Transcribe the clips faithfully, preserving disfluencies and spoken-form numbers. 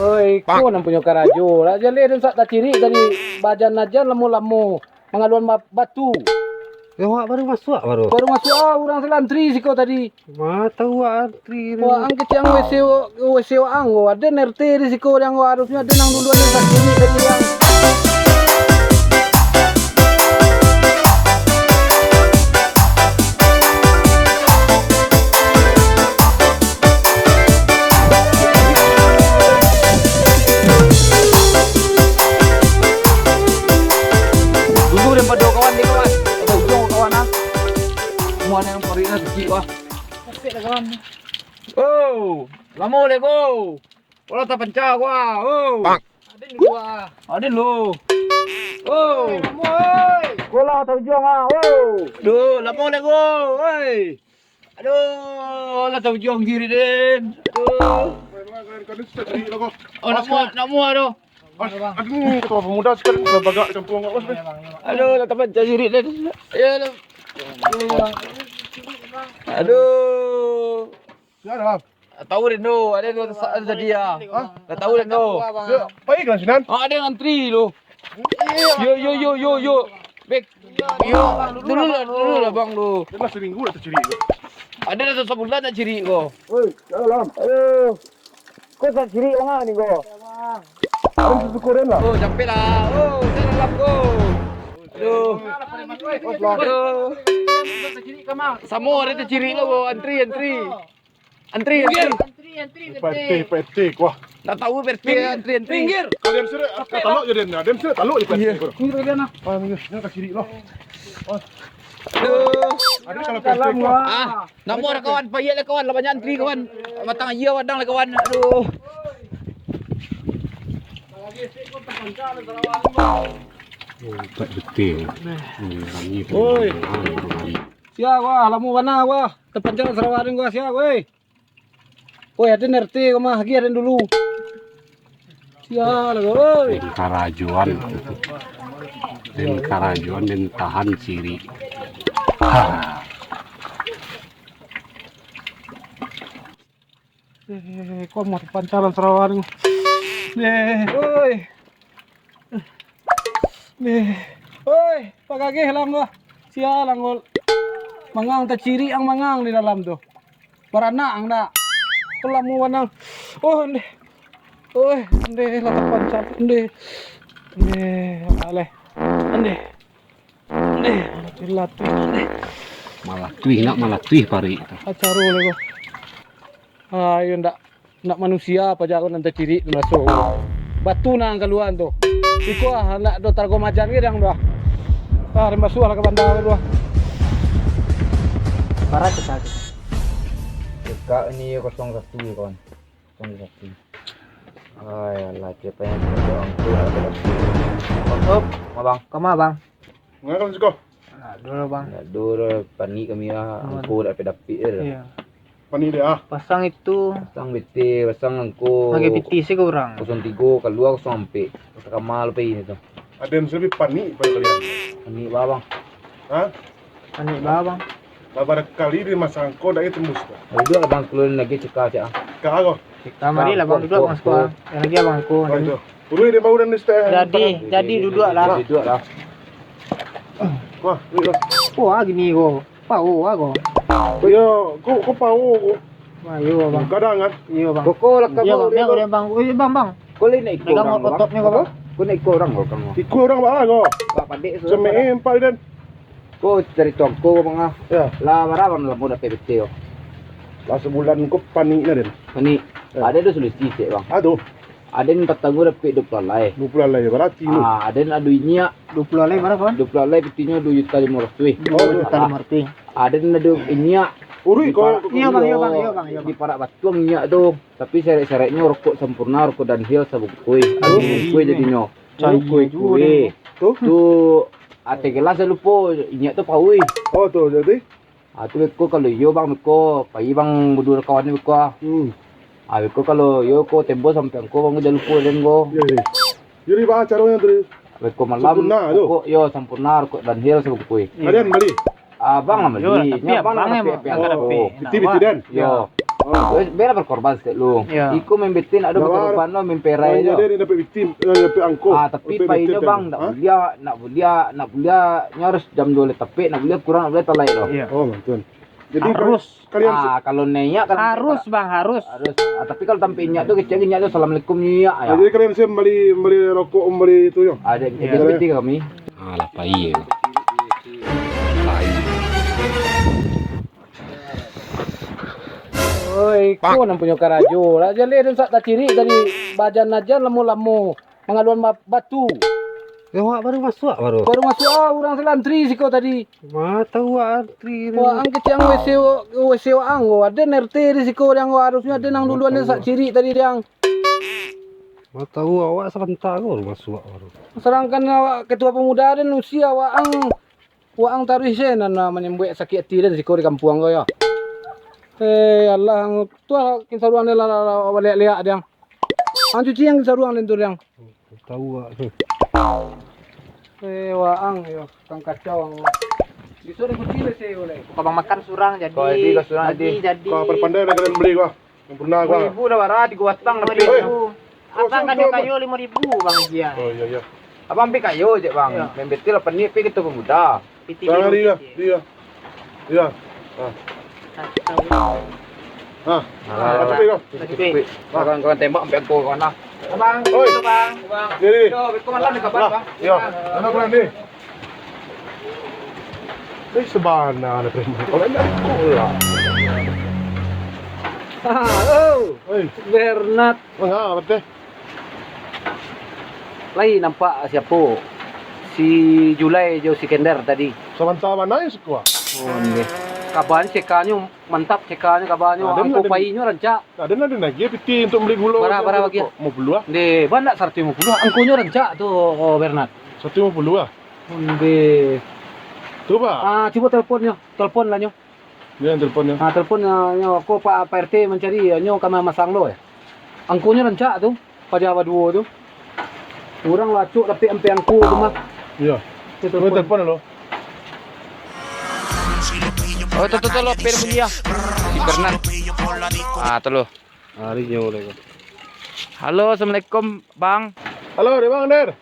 Oi, ko nan punyo karajo. Lah jaleh den sak tacirik tadi. Bajan-ajan lamo-lamo. Mangaluan ba-, batu. Awak baru masuak baru. Baru masuak, ah, urang salantri siko tadi. Ma tahu antri tu. Wah, ang kecil ang W C, W C ang, oh, aden R T di siko, yang harusnyo aden nang dulu, aden sakini tadi, yang. Dulu daripado kawan ni, kawan. Atau ujung kawan, ah. Semua yang parik lah kecil, wah. Sakik lah, kawan. Oh, lamo lego. Bola tapanca, wah. Oh. Aden dulu, ah. Aden lu. Oh. Lamo, oi. Bola taujung, ah. Oh. Duh, lamo lego. Oi. Aduh, lah taujung cirik den. Aduh. Oh, nak muak, nak muak tu. Aduh, ketua pemuda sekarang sudah bagak campur enggak, Bos? Aduh, lah tapanca cirik den. Ya, lah. Aduh. Sudah, Bang. Tahu den tu, ada tu sa-, tadi ya. Hah? Dah tahu den tu. Ya, pai ka sinan. Ah, ada antri lu. Yo, yo, yo, yo, yo. Bek. Yo, dulu lah, dulu lah, Bang, lu. Dia masih minggu dah tercirik tu. Ada dah sabulan tak cirik ko. Oi, salam. Aduh. Kau tak cirik orang ni kau. Ada susu koren lah. Oh, capek lah. Oh, dah dalam ko. Aduh. Aduh. Samo ada tercirik lah, bro. Antri, antri. Antri, antri. Antri, antri, P T, P T, wah. Ndak tahu P T, antri, antri. Minggir. Kalian sudah, ah, talok je den. Den sudah talok je P T. Iya. Minggir, kalian, ah. Ah, minggir. Ini kasih duit lo. Oh. Aduh. Ada kalau P T, wah. Ah, namo ada kawan, payah lah kawan, lah banyak antri kawan. Batang aia wadang lah kawan. Aduh. Oh, empat betul. Oi. Sia wah, lamo bana wah. Tapanca Sarawak den ko sia, woi. Woi, aden R T ko mah, agi aden dulu. Sia lah, woi. Den karajoan. Den karajoan, den tahan cirik. Ha. Eh, ko mah tapanca Sarawak den. Eh, woi. Nih. Oi, pagageh lang ko. Sia lang ko. Mangang tacirik ang mangang di dalam tu. Baranak ang dak. Ko lamo bana. Oh, ndeh. Oi, ndeh lah tapanca. Ndeh. Ndeh, aleh. Ndeh. Ndeh, latuih, latuih, ndeh. Malatuih, nak malatuih parik tu. Acaro lah ko. Ah, iyo ndak. Nak manusia paja ko nan tacirik tu raso. Batu nan kalua tu. Iko ah, anak do targo majan gadang tu ah. Ah, den basuah lah ka banda tu ah. Parak kita tu. Cekak ni kosong satu, kawan. Kosong satu. Ay, alah, siapa yang sudah orang tu? Stop, abang. Kama, bang? Manga kalu siko? Ndak ado lah, bang. Ndak ado lah, panik kami lah. Angko dak dapek-dapek je lah. Iyo. Panik dek ah. Pasang itu. Pasang bete, pasang angko. Pakai piti se kurang. Kosong tigo kalua, kosong ampek. Sakama lo pai tu. Aden se labiah panik pado kalian. Panik ba, bang. Hah? Panik ba, bang. Lah barakali di masa angko ndak tembus tu. Duduak lah, bang, keluar lagi cekak cak ah. Cekak ko. Kamari lah, bang, duduak, bang, siko. Yang lagi abang ko. Aduh. Urui dia bau dan dia setek. Jadi, jadi duduak lah. Duduak lah. Wah, duduak lah. Wah, gini ko. Pao lah ko. Yo, ko, ko pao ko. Wah, iyo, bang. Kadang kan? Iyo, bang. Koko lah. Iyo, bang. Iyo, bang. Iyo, bang, bang. Ko lai nak iko urang, bang? Ototnyo ko, bang. Ko nak iko urang ko, bang? Iko urang, bang, ko. Bak padek tu. Semek empat dan. Ko carito angko, bang, ah. Yo. Lah bara bang lamo dapek bete ko? Lah sabulan ko panik nah, den. Panik. Yo. Ado do solusi cek, bang. Ado. Aden patang ko dapek duo puluah alai. Duo puluah alai, barati tu. Ah, aden ado inyiak. Duo puluah alai bara, kawan? Duo puluah alai pitinyo duo juta limo ratuih. Oh, duo juta limo ratuih. Aden ado inyiak. Urui ko. Iyo, bang, iyo, bang, iyo, bang, iyo, bang. Di parak batuang inyiak tu. Tapi syarat-syaratnyo rokok Sampoerna, rokok Dunhill sabungkuih. Ado bungkuih jadinyo. Bungkuih kuih. Tu, tu ateh gelas dah lupo, inyiak tu paui. Oh, tu, jadi? Ah, tu beko kalau iyo, bang, beko. Pai, bang, baduo kawan ni beko, ah. Hmm. Ah, beko kalau iyo ko tembo sampai angko, bang, jan lupo den ko. Iyo, iyo. Jadi, bang, caronyo tu? Beko malam, Sampoerna tu? Rokok, iyo, Sampoerna, rokok Dunhill sabungkuih. Kalian bali? Ah, bang lah bali. Iyo, tapi abang lah dapek, abang yang dapek. Oh, piti-piti den? Iyo. Oh. Weh, bela berkorban sikit lu. Iyo. Iko main betin, ado berkorban lo, main perai lo. Dia dapat betin, eh, dapat angko. Ah, tapi painyo, Bang, ndak buliah, ndak buliah, ndak buliah. Nyo harus jam duo lah tapek, ndak buliah kurang, ndak buliah talai lo. Iyo. Oh, betul. Jadi, harus. Kalian, ah, kalau naiak kan harus, Bang, harus. Harus. Ah, tapi kalau tampek inyak tu, kecek inyak tu, "Assalamualaikum, Nyak," ya. Ah, jadi kalian saya membeli, membeli rokok, membeli itu, yo? Ada, iya. Jadi piti kami. Alah, pai. Pai. Oi, ko nan punyo karajo lah. Jaleh den sak tacirik tadi, bajan-bajan lamo-lamo. Mangaluan ba-, batu. Eh, awak baru masuak baru? Baru masuak, ah, urang salantri siko tadi. Ma tahu antri ni. Wah, ang kecek ang W C, W C ang, oh, ado R T di siko, diang, oh, harusnyo ado nang duluan, sak cirik tadi, diang. Ma tahu awak sabanta ko baru masuak baru. Sadangkan awak ketua pemuda den usia, wah ang, wah ang taruih se nan, ah, manyambuek sakik ati den siko di kampuang ko, yo. Eh, alah, ang tu lah, kin saruang den lah, lah, lah, baliak-liak, diang. Ang cuci ang saruang den tu, diang. Tahu awak tu. Eh, waang yo, tukang kacau ang. Biso den kuci lah se, boleh. Kok abang makan surang jadi. Kau jadi, kau surang jadi. Jadi, jadi. Kau pandai dah kalian beli, kau. Yang pernah, kau. Limo ribu dah barah, tigo batang dah. Limo ribu. Abang kan kayo limo ribu, Bang, dia. Oh, iya, iya. Abang pi kayo je, Bang. Iya. Main betul apa ni, pi ketua pemuda. P T B. Iya, iya. Iya. Ah. Ah. Ah, ah, tapi kau. Tapi. Kawan-kawan tembak sampai aku kawan lah. Abang, oi. Itu, Bang. Bang. Jadi. Yo, itu malam dekat, Bang. Yo, anak berani. Eh, sabana ada preman. Kalau enggak, aku lah. Ah, oh. Oi. Bernard. Mangapa teh? Lai nampak siapo? Si Julai jo si Kender tadi. Sabanta bana yo siko. Oh, ndeh. Kabanyo cekanyo mantap, cekanyo kabanyo. Angko painyo rancak. Aden, aden lagi piti untuak bali gulo. Bara, bara bagi? Limo puluah ah. Ndeh, banyak saratuih limo puluah. Angkonyo rancak tu, oh, Bernard. Saratuih limo puluah ah. Ndeh. Tu, Pak. Ah, cubo teleponnyo. Telepon lah nyo. Dia yang telepon, ya. Ah, telepon, ah, nyo, ko Pak, Pak R T mancari, ah, nyo ka mamasang lo, eh. Angkonyo rancak tu, paja baduo tu. Urang lah acok dapek ampek angko tu mah. Iya. Dia telepon. Telepon lo. Oh, tu, tu, tu, lo, pin bunyi, ya. Si Bernard. Ah, tu lo. Hari nyo, lego. Halo, assalamualaikum, Bang. Halo, deh, Bang, Der.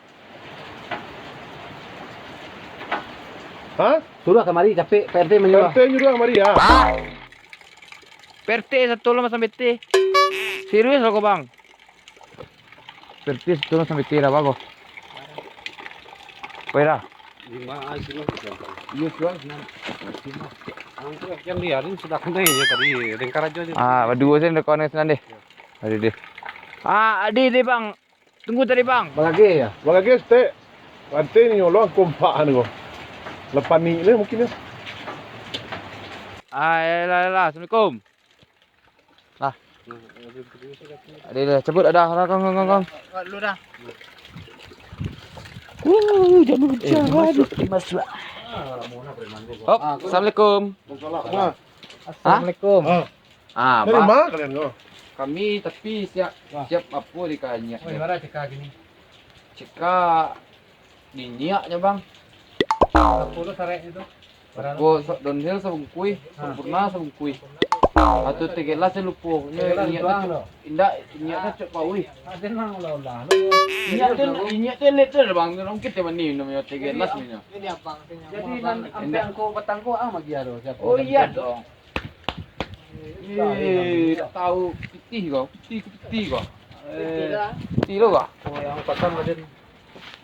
Hah? Suruah kamari, capek, Pak R T manyuruah. Pak R T nyuruah kamari, ya? Pak R T satu lo masang B T. Serius lo ko, Bang? Pak R T satu lo masang B T dah, bagus. Apa dah? Lima, ah, sini. Iya, sudah, senang. Sini. Angku yang diarin sudah kena ya tadi, lingkar aja dia. Ah, berdua saja, kawan senang deh. Aduh deh. Ah, adi deh, Bang. Tunggu tadi, Bang. Balageh, ya? Balageh, stek. Rantai ni, Allah, kompak ni, kok. Lepas ni, ni mungkin, ya. Ah, yalah, yalah. Assalamualaikum. Lah. Ada, ada. Cabut, ada. Ada, kong, kong, kong, kong. Dulu dah. Uh, jangan pecah, eh, dimasuk, dimasuk. Hop, assalamualaikum. Waalaikumsalam. Hah? Assalamualaikum. Ah. Ah, dari ma kalian ko? Kami tapi siap, siap apo di ka inyiak. Oh, di ma cekak kini? Cekak di inyiaknyo, Bang. Apo tu sareknyo tu? Apo, sa-, downhill sabungkuih, ah, sampurna sabungkuih. Atau teh gelas lupo. Teh gelas inyiak tu, indak, inyiak tu cok pauih. Ah, tenang lah, lah. Inyiak tu, inyiak tu elit tu, Bang. Mungkin teh mani namonyo teh gelas ni. Jadi, nan ampek angko batang ko, ah, bagi ado siapo? Oh, iya dong. Eh, tak tahu pitih kau, pitih ke pitih kau. Eh, pitih lo kau. Oh, yang pasang aden.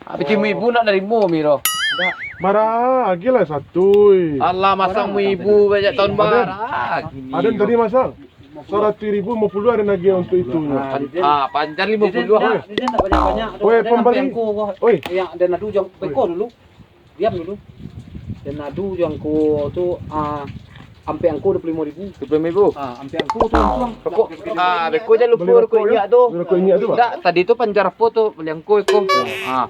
Ah, pitih limo ribu nak narimo, Miro. Bara, agiahlah satu. Alah, masang limo ribu banyak tahun bara. Aden tadi masang. Saratuih ribu limo puluah aden agiah untuk itunyo. Ah, panjang limo puluah. Weh, pambali. Oi. Yang aden adu jang beko dulu. Diam dulu. Den adu jo angko tu, ah, ampek angko duo puluah limo ribu. Duo puluah limo ribu? Ah, ampek angko tu untuang. Rokok, ah, beko jan lupo rokok inyiak tu. Rokok inyiak tu, Pak? Ndak, tadi tu panjar apo tu, bali angko iko. Ah,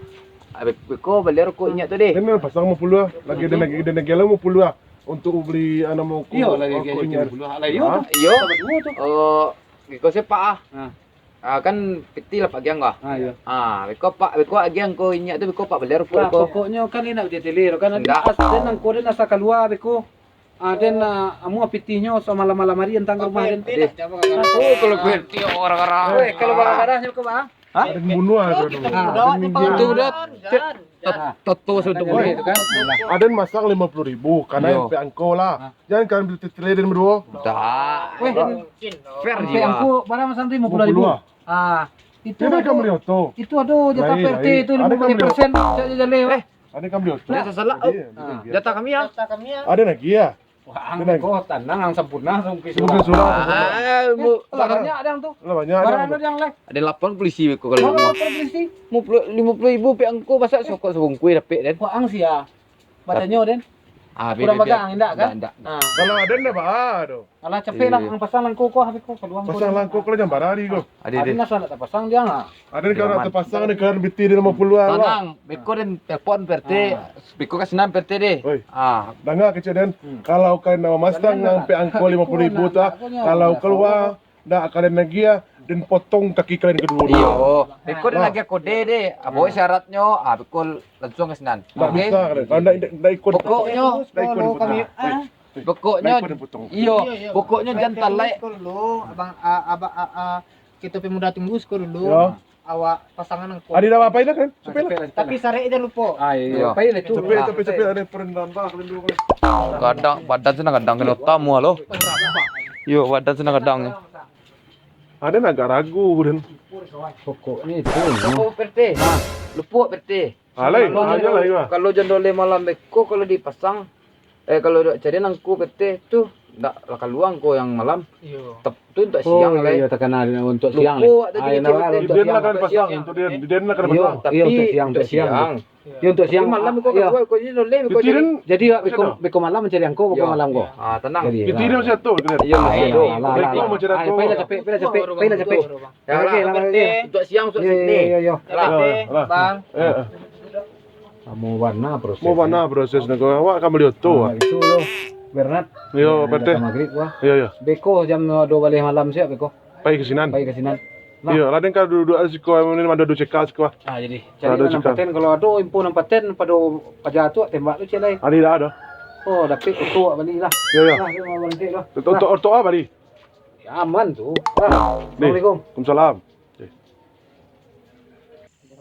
beko bali rokok inyiak tu deh. Ini pasang limo puluah, lagi den lagi, den lagi limo puluah untuk bali, ah, namo ko. Iyo, lagi rokok inyiak. Limo puluah. Alah, iyo. Iyo. Duo tu. Oh, iko sepak ah. Ah. Ah, kan piti lah pagiang kah? Ah, iyo. Ah, beko pak, beko agiang ko inyiak tu beko pak baliar ko. Pokoknyo kan indak batele-tele tu kan. Indak. As-, den angko den asa kalua beko. Ah, den, ah, amuah pitihnyo samalam-malam ari antang ka rumah den. Oh, kalau P R T orang-orang. Weh, kalau barang-barangnyo ko, Bang? Hah? Ada bunuh ada tu. Ah, itu udah. Toto sudah. Weh, itu kan. Aden masang lima puluh ribu, karena Iyo. P angko lah. Jangan kalian beli titile dan berdua. Dah. Weh, Fair P jiwa. Angko barang masang tu lima puluh ribu. Lima puluh lah. Ah, itu Dia kan aduh, beli oto. Itu aduh jatah Lain, P R T lain. Itu Ada lima puluh persen. Cak jaleh, weh. Ada kan beli oto. Dah salah. Jadi, Oh. dia biar. Jatah kami ya. Jatah kami ya. Ada lagi ya? Wah, ang Tenang. Ko tanang, ang sampurna, ang Bukan surang. Surang. Ah, mu- Lah, banyak ada yang tu. Lah, banyak ada Barang yang ada tu. Yang lain. Ada lapan polisi beko kalau Barang mau. Lapan polisi. Lima puluh, lima puluh ribu pe angko, masa sokok sabungkuih dapek, Den? Wah, ang sia. Batanyo, Den. Ah, Kurang bebe, bagang, bebe. Indak kan? Indak, indak. Ah. Kalau ada ndak ba tu. Alah, capek lah, Iya. Ang pasang langko ko, habis ko, kaluang ko. Pasang langko kalau jam barari ko. Ada, Ada ada. Nasa nak terpasang dia lah. Ada kalau Aman. Terpasang ada kan biti di lima puluh lah. Tanang, beko den telepon P R T, Ah. beko ka sinan P R T deh. Oi. Ah. Dengar kecil den, Hmm. Kalau kalian nak memasang Kalian nak sampai angko lima puluh ribu tu, nak, nak, kalau nak, keluar, nak kalian lagi ya, dan potong kaki kalian kedua-dua. Iyo, beko den Nah. lagi kode deh. Apa Hmm. syaratnyo? Ah, beko langsung ka sinan. Ndak Oke. bisa kalian. Kalau ndak, ndak, ndak ikut Pokoknyo, ndak ikut Kalau ikut kami, nah. ah. Pokoknyo, Ndak ikut potong. Iyo, Iyo, iyo. Pokoknyo P R T jangan talek. Dulu, abang, ah, abang, ah, ah, Kita pemuda tunggu siko dulu. Yo. Awak pasangan angko. Adi dah apa-apa lah kan? Cepet lah. Tapi sarek jan lupo. Ah, iyo, Iyo. Pai lah tu. Cepet, Ah. cepet, cepet. Ada peran tambah dulu. Gadang, badan senang gadang kena tamu lo. Yo, badan senang gadang. Ada nak agak ragu dan Pokoknyo itu. Lupo P R T. Lupo P R T. Alai, Kalau hanya lah, iya. Kalau jandole malam beko, kalau dipasang, eh, kalau dak cari nangku P R T tu, dak lah kaluang ko yang malam. Iyo. Tep-, tu untuk Oh, siang, iyo, lai. Iyo, takana untuk siang, Lupo lai. Tadi Ah, iyo, untuk nah, siang. Di den lah kan Untuk pasang, siang. Untuk den, di den lah kan Iyo, pasang. Tapi iyo, untuk siang, untuk untuk siang. siang. Iyo, untuk Tapi siang. Malam ko Iyo. Kaluar, ko ini loleh, ko Di den, Jadi, ya, beko, Siapa? Beko malam cari angko, beko Iyo. Malam ko. Ah, tenang. Jadi, Di den lah. Masih tu, di den. Iyo, masih Ah, tu. Lah, lah, Beko lah. Masih Ah, pai lah capek, pai lah capek, pai lah capek. Oke, lah, P R T. Oke, lah, P R T. Untuk siang, untuk Iyo, iyo, Sydney. Iyo, iyo. Lah. Lah, lah. Bang. Eh, eh. Mau bana proses. Mau bana proses nak awak kan beli oto. Ah, itu tu. Bernat. Yo, P R T. Magrib wah. Yo, yo. Beko jam dua baleh malam siap beko. Pai ke sinan. Pai ke sinan. Lah. Iyo, lah den ka duduk siko, ini ada dua cekak siko. Ah, jadi. Cari Ada nang cekak. Paten, kalau ada info nang paten pado paja tu tembak tu cek lai. Ada dah ada. Oh, dapik oto bali lah. Yo, yo. Lah, dia mau berhenti lah. Oto, oto, oto apa ni? Ya, aman tu. Lah. Ni. Assalamualaikum. Waalaikumsalam. Eh.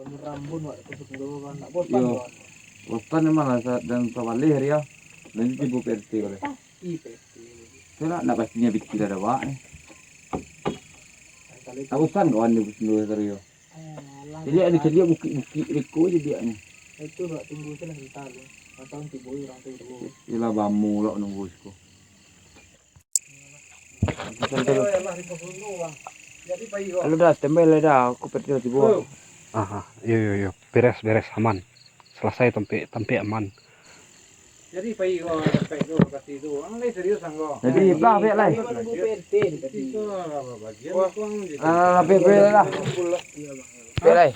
Rambun, wak, tu dulu, kan, nak bosan, Yo. Bosan memang lah, sa-, dan sabaleh dia. Dan tibo P R T boleh. Pasti P R T. Saya nak, nak pastinya pikir ada, wak, ni. Tak bosan kawan dia sendiri tadi, yo. Jadi ada celiak bukik-bukik reko je dia ni. Itu, wak, tunggu salah sebentar, tu. Atau nanti boy orang tu dulu. Yelah, bamu lah nunggu siko. Halo dah, standby lah dah. Aku pergi tiba. Aha, yo, yo, yo. Beres, beres, aman. Selesai tampek, tampek aman. Jadi pai ko tampek tu, lokasi tu. Ang lai serius ang ko. Jadi, bah, biak lai. Itu bagian Wah. Alah, biak, biak lah. Biak lai.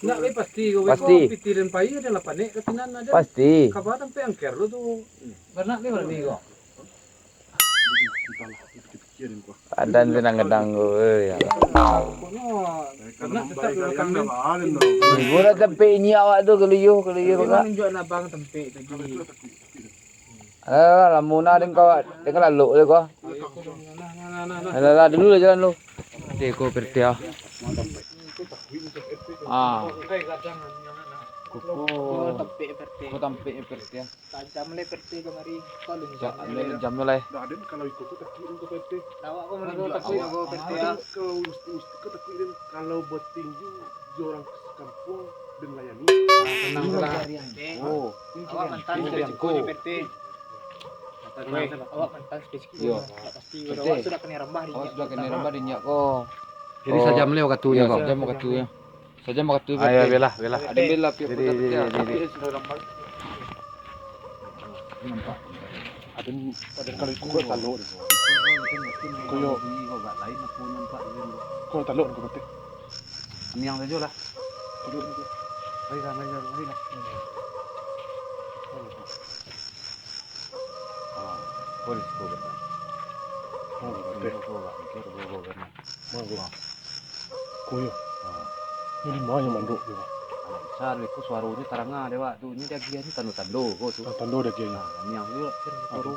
Nak lai pasti ko. Pasti. Piti dan pai ada lah panek ke sinan ada. Pasti. Kabar tampek angker tu. Beranak ni berani ko. Badan senang gadang ko, eh, ya Allah. Ibu dah sampai ini awak tu, keluyuh, keluyuh, Kak. Nunjuk anak abang tempe tadi. Alah, lamo nah, deng kau, deng lalok je kau. Alah, alah, dulu lah jalan lu. Dek ko perti ah. Ah. Kuku. Kuku tampek perti ah. Tajam le perti kamari. Kalau Cak, jam le, jam le. Dah, den, kalau ikut tu takut den ke perti. Awak kau menurut takut aku perti. Kalau ustaz, ustaz ke takut den, kalau bertinju di orang kampung den layani. Tenang lah. Oh. Awak mantan Ini dari sekiku ni perti. Awak mantan sekiku. Yo. Tak pasti. Awak sudah kena rambah di Awak sudah kena rambah di nyak ko. Jadi Oh. sajam le waktu Yo, ni ko. Sajam waktu ya. Saja makatu. Ayo, belah, belah. Ada belah, pihak Jadi, pegang jadi, pihak. Jadi. Tapi dia sudah nampak. Nampak. Ada, ada kalau ikut taluk dia. Koyo. Bunyi kau agak lain apa nampak dia. Kau taluk kau betul. Niang saja lah. Taluk dia. Marilah, marilah, marilah. Ah, boleh, boleh. Oh, betul. Boleh, boleh, boleh. Mangga. Ko yo. Ha. Ni di ma nyo mandok tu? Alah, besar, ko suaronyo taranga dek awak tu. Nyo diagiah ni tando-tando ko tu. Ah, tando diagiah ni. Ha, niang tu yo, suaro.